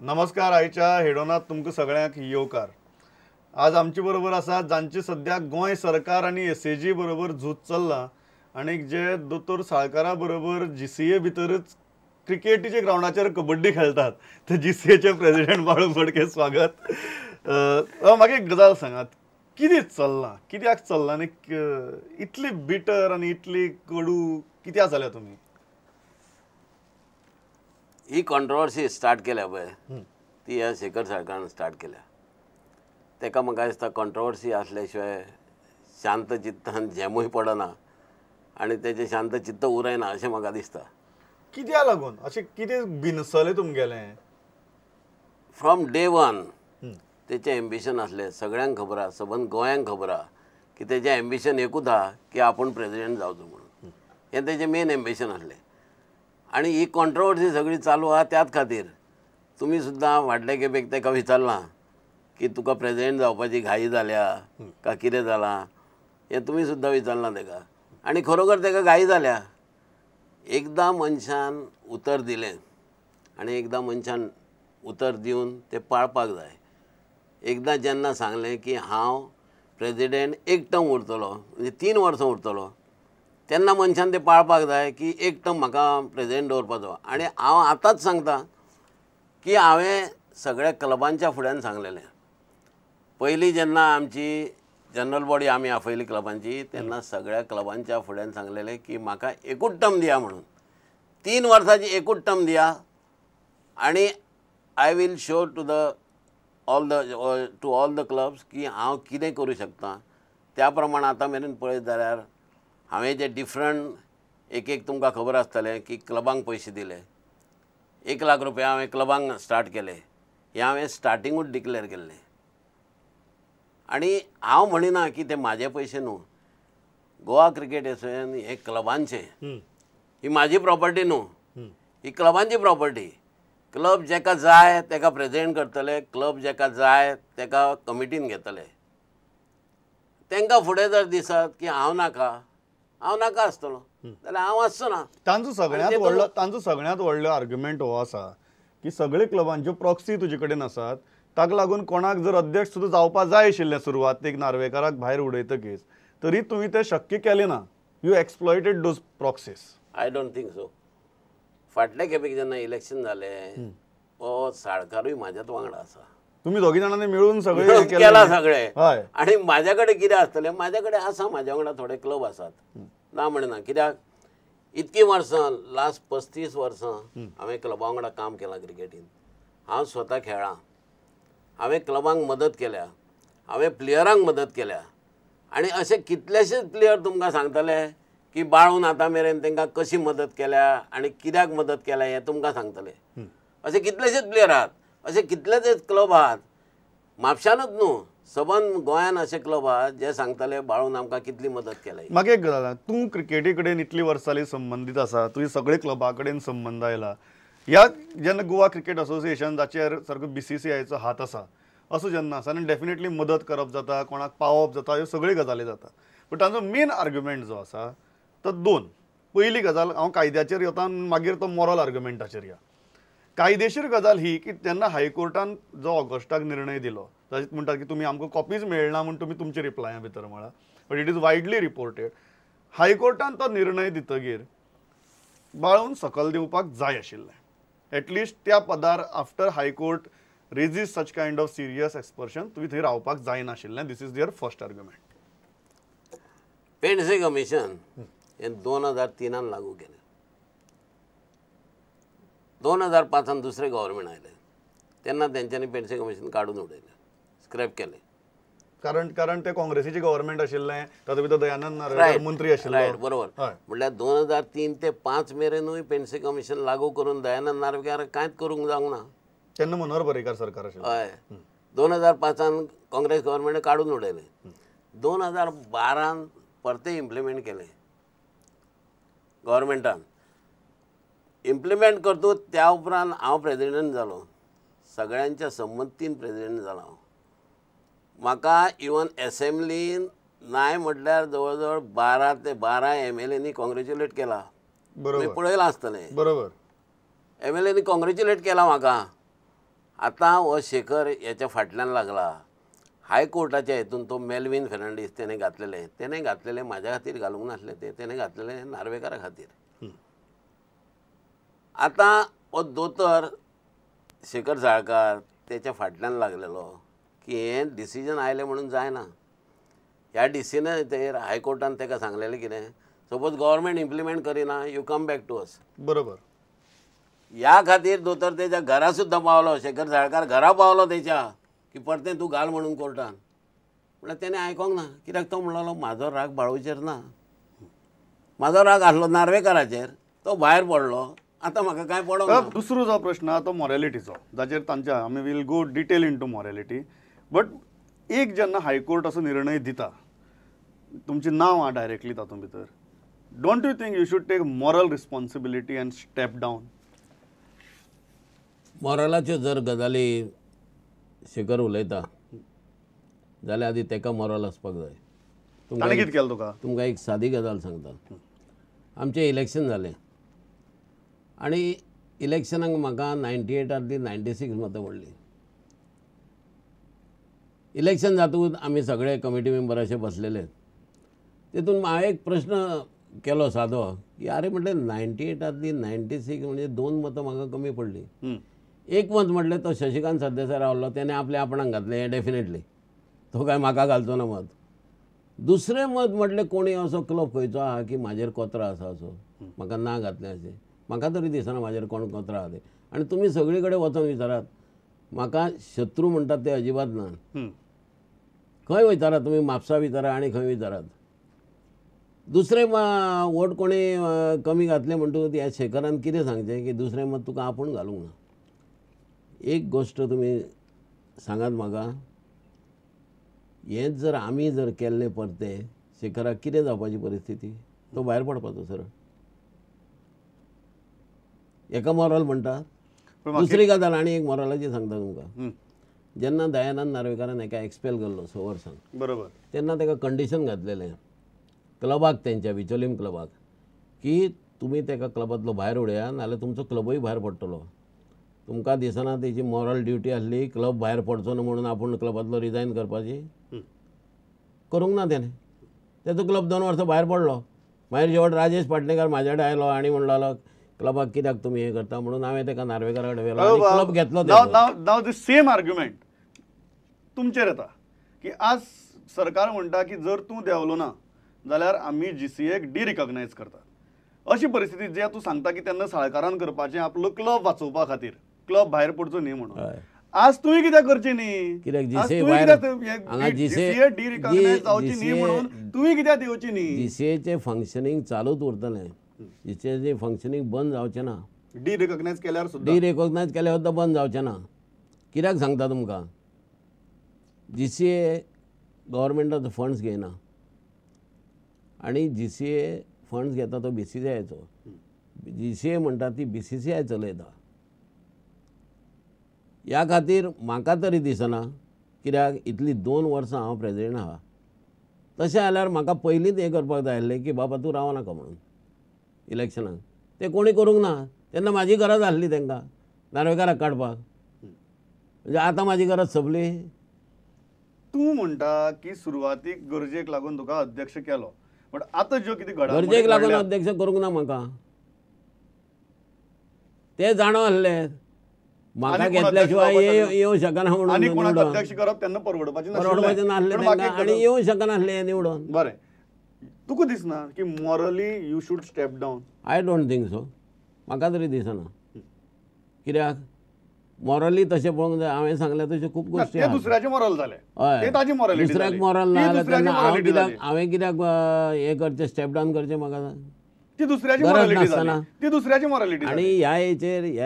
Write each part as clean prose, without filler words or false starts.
नमस्कार, आयच्या हेडोनात तुमकां सगळ्यांक येवकार. आज आमचे बरोबर आसा जांचे सद्या गोंय सरकार आनी एसएजी बरोबर झूज चल्लां आनी जे दोतोर साळकारा बरोबर जीसीए भितरच क्रिकेटीच्या ग्रावंडाचेर कबड्डी खेळटात ते जीसीएचे प्रेसिडेंट बाळू फडके. स्वागत. म्हाका एक गजाल सांगात, कितें चल्लां, कित्याक चल्लां आनी इतली बिटर आनी इतली कडू कित्याक जाल्या तुमी? ही कॉन्ट्रोवर्सी स्टार्ट केल्या पळय ती ह्या शेखर साळकारान स्टार्ट केल्या. ताका म्हाका दिसता कॉन्ट्रोवर्सी आसल्या शिवाय शांत चित्तान झेमूय पडना आनी तेजें शांत चित्त उरयना अशें म्हाका दिसता. कित्याक लागून अशें कितें बिनसलें तुमगेलें? फ्रॉम डे वन तेचें एम्बिशन आसलें, सगळ्यांक खबर आसा, सबंद गोंयांक खबर आसा की तेजें एम्बिशन एकूच आसा की आपूण प्रेजिडेंट जावचो म्हणून. हें तेजें मेन एम्बिशन आसलें आनी ही कॉन्ट्रोवर्सी सगळी चालू आसा त्याच खातीर. तुमी सुद्दां फाटले खेपेक ताका विचारलां की तुका प्रेजिडेंट जावपाची घाई जाल्या काय कितें जालां हें तुमी सुद्दां विचारलां ताका आनी खरोखर ताका घाई जाल्या. एकदां मनशान उतर दिलें आनी एकदां मनशान उतर दिवन तें पाळपाक जाय. एकदां जेन्ना सांगलें की हांव प्रेजिडेंट एक टर्म उरतलो, म्हणजे 3 वर्सां उरतलो, तेन्ना मनशान तें पाळपाक जाय की एक टर्म म्हाका प्रेजिडेंट दवरपाचो. आनी हांव आतांच सांगता की हांवें सगळ्या क्लबांच्या फुड्यान सांगलेलें. पयलीं जेन्ना आमची जनरल बॉडी आमी आपयली क्लबांची तेन्ना सगळ्या क्लबांच्या फुड्यान सांगलेलें की म्हाका एकूच टर्म दिया म्हणून, 3 वर्सांची एकूच टर्म दिया आनी I will show to the all the to all the clubs की हांव कितें करूं शकता. त्या प्रमाण आतां मेरेन पळयत जाल्यार हांवें जे डिफरंट एक एक तुमकां खबर आसतलें की क्लबांक पयशे दिले, 1 लाख रुपया हांवें क्लबांक स्टार्ट केले, हें हांवें स्टार्टिंगूच डिक्लेर केल्लें. आनी हांव म्हणिना की ते म्हाजे पयशे न्हू, गोवा क्रिकेट एसोसिएशन हें क्लबांचें, ही म्हाजी प्रॉपर्टी न्हू, ही क्लबांची प्रॉपर्टी. क्लब जेका जाय तेका प्रेजिडेंट करतले, क्लब जेका जाय तेका कमिटीन घेतले. तांकां फुडें जर दिसत की हांव नाका, हांव नाका आसतलो जाल्यार हांव आसचो ना. तांचो सगळ्यांत व्हडलो आर्ग्युमेंट हो आसा की सगळे क्लबांच्यो प्रॉक्सी तुजे कडेन आसात, ताका लागून कोणाक जर अध्यक्ष सुद्दां जावपा जाय आशिल्लें सुरवातेक नार्वेकाराक भायर उडयतकीच, तरी तुवें तें शक्य केलें ना. You exploited those proxies. I don't think so. फाटले खेपेक जेन्ना इलेक्शन जालें हो साळकारूय म्हाज्याच वांगडा आसा. तुमी दोगी जाणांनी मिळून सगळें केलां सगळें. आनी म्हाज्या कडेन कितें आसतलें, म्हाज्या कडेन आसा, म्हाज्या वांगडा थोडे क्लब आसात, ना म्हणिना. कित्याक इतकीं वर्सां, लास्ट 35 वर्सां हांवें क्लबा वांगडा काम केलां क्रिकेटीन. हांव स्वता खेळ्ळां, हांवें क्लबांक मदत केल्या, हांवें प्लेयरांक मदत केल्या. आनी अशे कितलेशेच प्लेयर तुमकां सांगतले की बाळून आतां मेरेन तांकां कशी मदत केल्या आनी कित्याक मदत केल्या हें तुमकां सांगतले. अशे कितलेशेच प्लेयर आहात, अशे कितलेशेच क्लब आहात, म्हापशानूच न्हू सबंद गोंयान अशे क्लब आहात जे सांगतले बाळून आमकां कितली मदत केल्या. म्हाका एक गजाल, तूं क्रिकेटी कडेन इतली वर्सां जाली संबंदीत आसा, तुवें सगळे क्लबा कडेन संबंद आयला. ह्या जेन्ना गोवा क्रिकेट असोसिएशन जाचेर सारको बीसीसीआयचो हात आसा असो जेन्ना आसा आनी डेफिनेटली मदत करप जाता, कोणाक पावप जाता, ह्यो सगळ्यो गजाली जाता. बट तांचो मेन आर्ग्युमेंट जो आसा तो दोन. पयली गजाल हांव कायद्याचेर येता, मागीर तो मॉरल आर्ग्युमेंटाचेर या. कायदेशीर गजाल ही की जेन्ना हायकोर्टान जो ऑगस्टाक निर्णय दिलो, तशेंच म्हणटात की तुमी आमकां कॉपीज मेळना म्हूण तुमी तुमच्या रिप्लाया भितर म्हळां, but it is widely reported. हायकोर्टान तो निर्णय दितगीर बाळून सकल दिवपाक जाय आशिल्लें. एटलिस्ट त्या पदार after high court raises such kind of serious aspersion तुवें थंय रावपाक जायनाशिल्लें. This is their first argument. Pendse commission हें 2003 लागू केलें. 2005 दुसरें गव्हर्मेंट आयलें तेन्ना तेंच्यांनी पेंडसे कमिशन काडून उडयलें, स्क्रॅप केलें. कारण कारण ते काँग्रेसीचें गव्हर्मेंट आशिल्लें, तातूंत भितर दयानंद नार्वेकर मंत्री आशिल्ले. रायट, बरोबर. म्हणल्यार 2003 ते 5 मेरेनूय पेंडसे कमिशन लागू करून दयानंद नार्वेकर कांयच करूंक जावंक ना. तेन्ना मनोहर पर्रीकार सरकार आशिल्लें. हय, 2005 काँग्रेस गव्हर्मेंट काडून उडयलें. 2012 परतें इम्प्लिमेंट केलें गव्हर्मेंटान. इम्प्लिमेंट करतूच त्या उपरांत हांव प्रेजिडेंट जालो, सगळ्यांच्या संमतीन प्रेजिडेंट जालो हांव. म्हाका इवन एसेंब्लीन नाय म्हटल्यार जवळ जवळ 12 ते 12 एमएलएनी कॉंग्रेच्युलेट केला. बरोबर पळयलां आसतलें. बरोबर, एमएलएनी कॉंग्रेच्युलेट केला म्हाका. आतां हो शेखर हेच्या फाटल्यान लागला. हायकोर्टाच्या हेतून तो मेलवीन फेर्नांडीस तेणें घातलेलें, तेणें घातलेलें म्हाज्या खातीर घालूंक नासलें, तें तेणें घातलेलें नार्वेकारा खातीर. आतां हो दोतोर शेखर साळकार तेच्या फाटल्यान लागलेलो की हें डिसिजन आयलें म्हणून जायना. ह्या डिसिजनाचेर हायकोर्टान ताका सांगलेलें कितें, सपोज गव्हर्मेंट इम्प्लिमेंट करिना, you come back to us. बरोबर. ह्या खातीर दोतोर तेच्या घरा सुद्दां पावलो, शेखर साळकार घरा पावलो तेच्या की परतें तूं घाल म्हणून कोर्टान. म्हणल्यार तेणें आयकोंक ना, कित्याक तो म्हणलो म्हाजो राग बाळूचेर ना, म्हाजो राग आसलो नार्वेकाराचेर, तो भायर पडलो, आतां म्हाका कांय पडोंक ना. दुसरो जो प्रश्न आहा तो मॉरेलिटीचो, जाचेर तांच्या आमी will go detail into morality. But एक जेन्ना हायकोर्ट असो निर्णय दिता, तुमचें नांव आहा डायरेक्टली तातूंत भितर, don't you think you should take moral responsibility and step down? मॉरलाच्यो जर गजाली शेखर उलयता जाल्यार आदी तेका मॉरल आसपाक जाय. ताणें कितें केलें तुका? तुमकां एक सादी गजाल सांगता. आमचें इलेक्शन जालें आनी इलेक्शनाक म्हाका 98 96 मतां पडलीं. इलेक्शन जातकूच आमी सगळे कमिटी मेंबर अशे बसलेले, तेतून हांवें एक प्रश्न केलो सादो की आरे म्हटलें 98 96 म्हणजे 2 मतां म्हाका कमी पडलीं. एक मत म्हटलें तो शशिकांत सरदेसाय रावलो, तेणें आपल्या आपणाक घातलें, हें डेफिनेटली तो काय म्हाका घालचो ना मत. दुसरें मत म्हटलें कोणी असो क्लब खंयचो आहा की म्हाजेर कोतरा आसा असो म्हाका ना घातलें अशें, म्हाका तरी दिसना म्हाजेर कोण कोतरा आहा तें. आनी तुमी सगळे कडेन वचोन विचारात, म्हाका शत्रू म्हणटात ते अजिबात ना. खंय विचारात तुमी, म्हापसा विचारा आनी खंय विचारात. दुसरें वोट कोणी कमी घातले म्हणटकूच ह्या शेखरान कितें सांगचें की दुसरें मत तुका आपूण घालूंक ना. एक गोश्ट तुमी सांगात म्हाका, हेंच जर आमी जर केल्लें परतें शेखराक कितें जावपाची परिस्थिती, तो भायर पडपाचो सरळ. एका मॉरल म्हणटा. दुसरी गजाल आनी एक मॉरलाची सांगता तुमकां, जेन्ना दयानंद नार्वेकारान एका एक्सपेल केल्लो 6 वर्सां, बरोबर, तेन्ना ताका कंडिशन घातलेलें क्लबाक, तेंच्या बिचोलीम क्लबाक, की तुमी ताका क्लबांतलो भायर उडया नाल्यार तुमचो क्लबूय भायर पडटलो. तुमकां दिसना तेजी मॉरल ड्युटी आसली क्लब भायर पडचो न्हू म्हणून आपूण क्लबांतलो रिजायन करपाची? करूंक ना तेणें, तेजो क्लब 2 वर्सां भायर पडलो. मागीर शेवट राजेश पाटणेकार म्हाज्या कडेन आयलो आनी म्हणलो क्लबाक कित्याक तुमी हें करता म्हणून हांवें ताका नार्वेकारा कडेन व्हेलो आनी क्लब घेतलो. नाव the same argument तुमचेर येता की आज सरकार म्हणटा की जर तूं देंवलो ना जाल्यार आमी जीसीएक डिरिकॉग्नायज करतात. अशी परिस्थिती जे तूं सांगता की तेन्ना साळकारान करपाचें आपलो क्लब वाचोवपा खातीर, क्लब भायर पडचो न्ही म्हणून, आज तुवें कित्याक करचें न्ही? कित्याक डिरिकॉग्नायज जावची न्ही म्हणून तुवें कित्याक देंवची न्ही? जीसीएचें फंक्शनींग चालूच उरतलें, जीसीएचें फंक्शनींग बंद जावचें ना. डिरिकॉग्नायज केल्यार सुद्दां, डिरिकॉग्नायज केल्यार सुद्दां बंद जावचें ना. कित्याक सांगता तुमकां, जीसीए गव्हर्मेंटाचो फंड्स घेयना आनी जीसीए फंड्स घेता तो बीसीसीआयचो. जीसीए म्हणटा ती बीसीसीआय चलयता. ह्या खातीर म्हाका तरी दिसना, कित्याक इतली 2 वर्सां हांव प्रेजिडेंट आहा, तशें जाल्यार म्हाका पयलींच हें करपाक जाय आसलें की बाबा तूं रावनाका म्हणून इलेक्शनाक. तें कोणी करूंक ना, तेन्ना म्हाजी गरज आसली तांकां नार्वेकाराक काडपाक, म्हणजे आतां म्हाजी गरज सोंपली. तूं म्हणटा की सुरवातीक गरजेक लागून तुका अध्यक्ष केलो, बट आतां ज्यो कितें गरजेक लागून अध्यक्ष करूंक ना म्हाका, ते जाणो आसले म्हाका घेतल्या शिवाय येवं शकना म्हणून अध्यक्ष करप तेन्ना परवडपाचें नासलें आनी येवं शकनासलें निवडून. बरें, तुका दिसना की morally you should step down? I don't think so, म्हाका तरी दिसना. कित्याक मॉरली तशें पळोवंक जाय, हांवें सांगलें तशें खूब गोश्टी दुसऱ्याचें मॉरल जालें, हय, दुसऱ्याक मॉरल ना जाल्यार तेन्ना हांव कित्याक, हांवें कित्याक हें करचें, स्टेप डावन करचें म्हाका ती दुसऱ्याची मॉरलिटी नासतना, ती दुसऱ्याची मॉरलिटी. आनी ह्या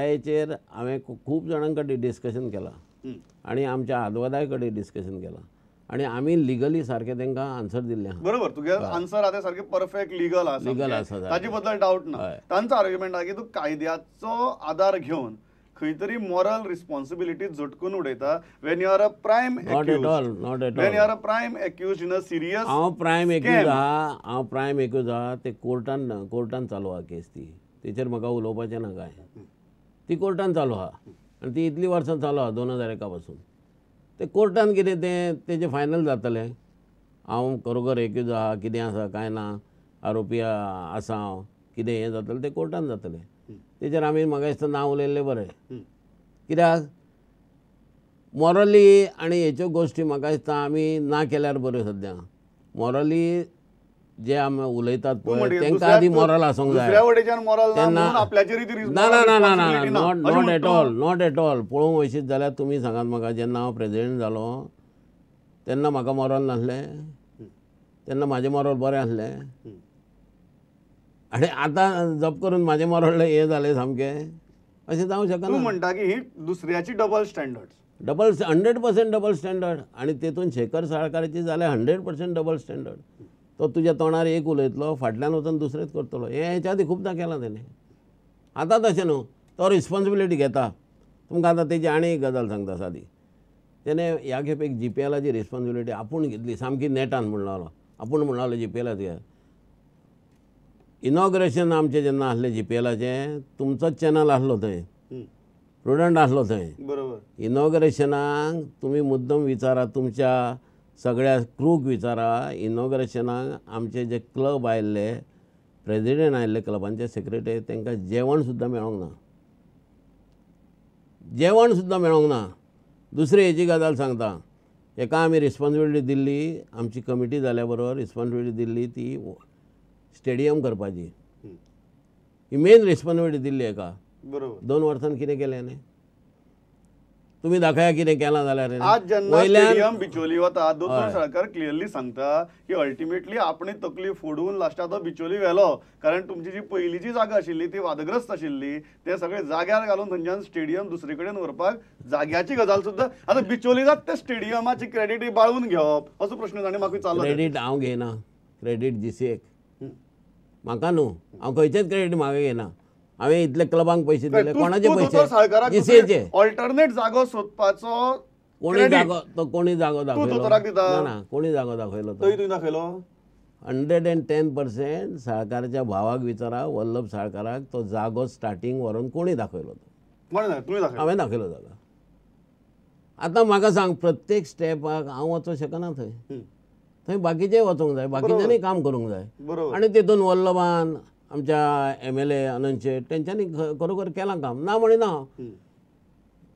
हेचेर हांवें खूब जाणां कडेन डिस्कशन केलां आनी आमच्या आदवोगादाय कडेन डिस्कशन केलां आनी आमी लिगली सारकें तांकां आन्सर दिल्लें आहा. बरोबर, तुगे आन्सर आतां सारकें परफेक्ट लिगल आसा, लिगल आसा, ताजे बद्दल डावट ना. तांचो आर्ग्युमेंट आहा की तूं कायद्याचो आदार घेवन खंय तरी मॉरल रिस्पॉन्सिबिलिटी झटकून उडयता. When you are a prime when you are a prime accused in a serious. हांव प्रायम एक्यूज आहा, हांव प्रायम एक्यूज आहा, ते कोर्टान चालू आहा केस, ती तेचेर म्हाका उलोवपाचें ना कांय, ती कोर्टान चालू आहा आनी ती इतलीं वर्सां चालू आहा 2001 पासून. ते कोर्टान कितें तें तेजें फायनल जातलें. हांव खरोखर एक्यूज आहा कितें आसा कांय ना, आरोपी आसा हांव, कितें हें जातलें तें कोर्टान जातलें. तेजेर आमी म्हाका दिसता ना उलयल्लें बरें. कित्याक मॉरली आनी हेच्यो गोश्टी म्हाका दिसता आमी ना केल्यार बऱ्यो. सद्या मॉरली जे आमी उलयतात पळय तांकां आदी मॉरल आसूंक जाय. तेन्ना ना ना ना ना ना, not at all, not at all. पळोवंक वयशीत जाल्यार तुमी सांगात म्हाका, जेन्ना हांव प्रेजिडेंट जालो तेन्ना म्हाका मॉरल नासलें, तेन्ना म्हाजें मॉरल बरें आसलें, आनी आतां जप करून म्हाजें मॉरल हें जालें सामकें, अशें जावंक शकना. तूं म्हणटा की ही दुसऱ्याची double standard, double 100% double standard. आनी तेतून शेखर साळकाराची जाल्यार 100% डबल स्टँडर्ड. तो तुज्या तोंडार एक उलयतलो, फाटल्यान वचून दुसरेंच करतलो. हें हेच्या आदी खुबदां केलां तेणें. आतां तशें न्हू, तो रिस्पोन्सिबिलिटी घेता. तुमकां आतां तेजी आनी एक गजाल सांगता सादी. तेणें ह्या खेपेक GPLाची रिस्पोन्सिबिलिटी आपूण घेतली सामकी नेटान. म्हणलो आपूण म्हणलो GPLाची इनॉग्रेशन आमचें जेन्ना आसलें GPLाचें, तुमचोच चॅनल आसलो थंय, प्रुडंट आसलो थंय. बरोबर. इनॉग्रेशनाक तुमी मुद्दम विचारा, तुमच्या सगळ्या क्रूक विचारा, इनॉग्रेशनाक आमचे जे क्लब आयिल्ले, प्रेजिडेंट आयिल्ले, क्लबांचे सेक्रेटरी, तांकां जेवण सुद्दां मेळोंक ना, जेवण सुद्दां मेळोंक ना. दुसरी हेजी गजाल सांगता, हेका आमी रिस्पोन्सिबिलिटी दिल्ली, आमची कमिटी जाल्या बरोबर रिस्पोन्सिबिलिटी दिल्ली ती स्टेडियम करपाची, ही मेन रिस्पोन्सिबिलिटी दिल्ली हेका. बरोबर. 2 वर्सांन कितें केलें न्ही तुमी दाखया कितें केलां जाल्यार. आज जेन्ना स्टेडियम बिचोली वता, दोतोर साळकार क्लियरली सांगता की अल्टिमेटली आपणे तकली फोडून लास्टाक तो बिचोली व्हेलो, कारण तुमची जी पयलींची जागा आशिल्ली ती वादग्रस्त आशिल्ली, ते सगळे जाग्यार घालून थंयच्यान स्टेडियम दुसरे कडेन व्हरपाक जाग्याची गजाल सुद्दां आतां बिचोली जात त्या स्टेडियमाची क्रेडिट बाळून घेवप असो प्रश्न ताणें म्हाका विचारलो. क्रेडिट हांव घेयना, क्रेडिट GCAक, म्हाका न्हू, हांव खंयचेच क्रेडिट म्हाका घेयना. हांवें इतले क्लबांक पयशे दिले, कोणाचे पयशे? GCAचे. ऑल्टरनेट जागो सोदपाचो कोणी जागो, तो कोणी जागो दाखयलो ना, ना कोणी जागो दाखयलो, तुवें दाखयलो. 110% साळकाराच्या भावाक विचारा, वल्लभ साळकाराक, तो जागो स्टार्टींग व्हरून कोणी दाखयलो तो, हांवें दाखयलो जागो. आतां म्हाका सांग, प्रत्येक स्टेपाक हांव वचोंक शकना थंय, थंय बाकीचेय वचोंक जाय, बाकीच्यांनी काम करूंक जाय. आनी तेतून वल्लभान, आमच्या MLA अनंत शेट, तेंच्यांनी खरोखर केलां काम, ना म्हणिना हांव.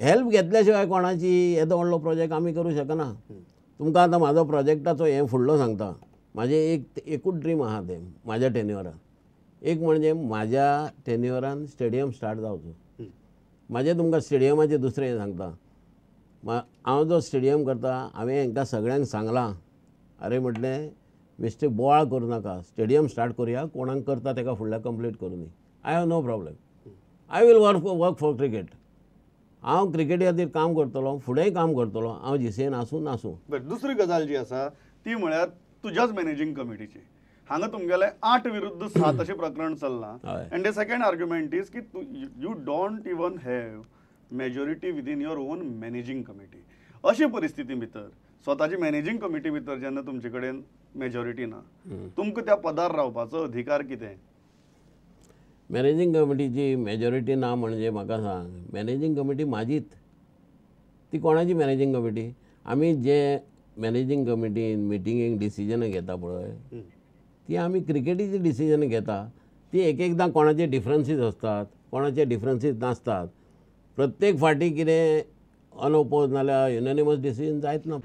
हेल्प घेतल्या शिवाय कोणाची येदो व्हडलो प्रोजेक्ट आमी करूं शकना. तुमकां आतां म्हाजो प्रोजेक्टाचो हें फुडलो सांगता. म्हाजें एक एकूच ड्रीम आहा तें म्हाज्या टेन्युअरान, एक म्हणजे म्हाज्या टेन्युअरान स्टेडियम स्टार्ट जावचो. म्हाजें तुमकां स्टेडियमाचें दुसरें हें सांगता, हांव जो स्टेडियम करता, हांवें हांकां सगळ्यांक सांगलां, अरे म्हटलें बेश्टें बोवाळ करूं नाका, स्टेडियम स्टार्ट करुया, कोणाक करता तेका फुडल्या कंप्लीट करूं दी. I have no problem, I will work for cricket. हांव क्रिकेटी खातीर काम करतलो, फुडेंय काम करतलो, हांव GCAन आसूं नासूं. बरें, दुसरी गजाल जी आसा ती म्हळ्यार तुज्याच मॅनेजींग कमिटीची. हांगा तुमगेलें 8 विरुद्ध 7 अशें प्रकरण चल्लां. And the second argument is की you don't even have majority within your own managing committee. अशी परिस्थिती भितर स्वताची मॅनेजींग कमिटी भितर जेन्ना तुमचे कडेन मेजॉरिटी ना, तुमकां त्या पदार रावपाचो अधिकार कितें? मॅनेजींग कमिटीची मेजॉरिटी ना म्हणजे म्हाका सांग, मॅनेजींग कमिटी म्हाजीच, ती कोणाची मॅनेजींग कमिटी? आमी जे मॅनेजींग कमिटीन मिटिंगेक डिसिजनां घेता पळय, ती आमी क्रिकेटीची डिसिजन घेता. ती एक एकदां कोणाचे डिफरन्सीस आसतात, कोणाचे डिफरन्सीस नासतात. प्रत्येक फावटी कितें अनओपोज नाल्यार युनॅनिमस डिसिजन जायत ना.